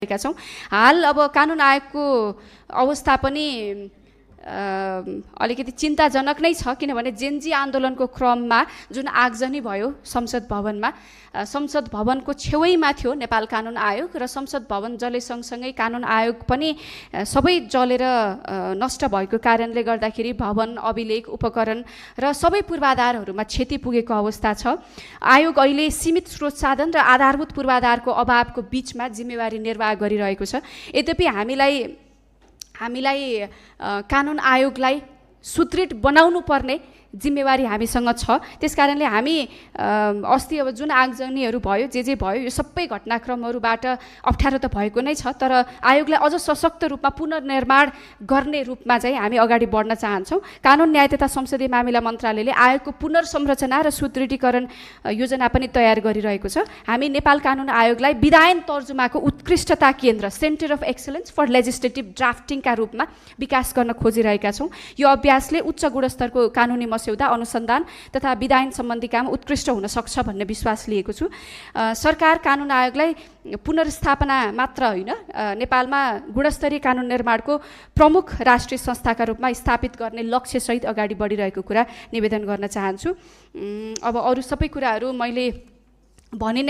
छौँ। हाल अब कानुन आयोगको अवस्था पनि अलिकति चिन्ताजनक नै छ, किनभने जेनजी आन्दोलनको क्रममा जुन आगजनी भयो संसद भवनमा, संसद भवनको छेउैमा थियो नेपाल कानुन आयोग र संसद भवन जले सँगसँगै कानुन आयोग पनि सबै जलेर नष्ट भएको कारणले गर्दाखेरि भवन, अभिलेख, उपकरण र सबै पूर्वाधारहरूमा क्षति पुगेको अवस्था छ। आयोग अहिले सीमित स्रोत साधन र आधारभूत पूर्वाधारको अभावको बीचमा जिम्मेवारी निर्वाह गरिरहेको छ। यद्यपि हामीलाई कानुन आयोगलाई सुदृढ बनाउनु पर्ने जिम्मेवारी हामीसँग छ। त्यसकारणले हामी अस्ति अब जुन आगजनीहरू भयो, जे भयो, यो सबै घटनाक्रमहरूबाट अप्ठ्यारो त भएको नै छ, तर आयोगलाई अझ सशक्त रूपमा पुनर्निर्माण गर्ने रूपमा चाहिँ हामी अगाडि बढ्न चाहन्छौँ। कानुन न्याय तथा संसदीय मामिला मन्त्रालयले आयोगको पुनर्संरचना र सुदृढीकरण योजना पनि तयार गरिरहेको छ। हामी नेपाल कानुन आयोगलाई विधायन तर्जुमाको उत्कृष्टता केन्द्र, centre of excellence for legislative ड्राफ्टिङका रूपमा विकास गर्न खोजिरहेका छौँ। यो अभ्यासले उच्च गुणस्तरको कानुनी मस्यौदा, अनुसन्धान तथा विधायन सम्बन्धी काम उत्कृष्ट हुन सक्छ भन्ने विश्वास लिएको छु। सरकार कानुन आयोगलाई पुनर्स्थापना मात्र होइन, नेपालमा गुणस्तरीय कानुन निर्माणको प्रमुख राष्ट्रिय संस्थाका रूपमा स्थापित गर्ने लक्ष्यसहित अगाडि बढिरहेको कुरा निवेदन गर्न चाहन्छु। अब अरू सबै कुराहरू मैले भने नै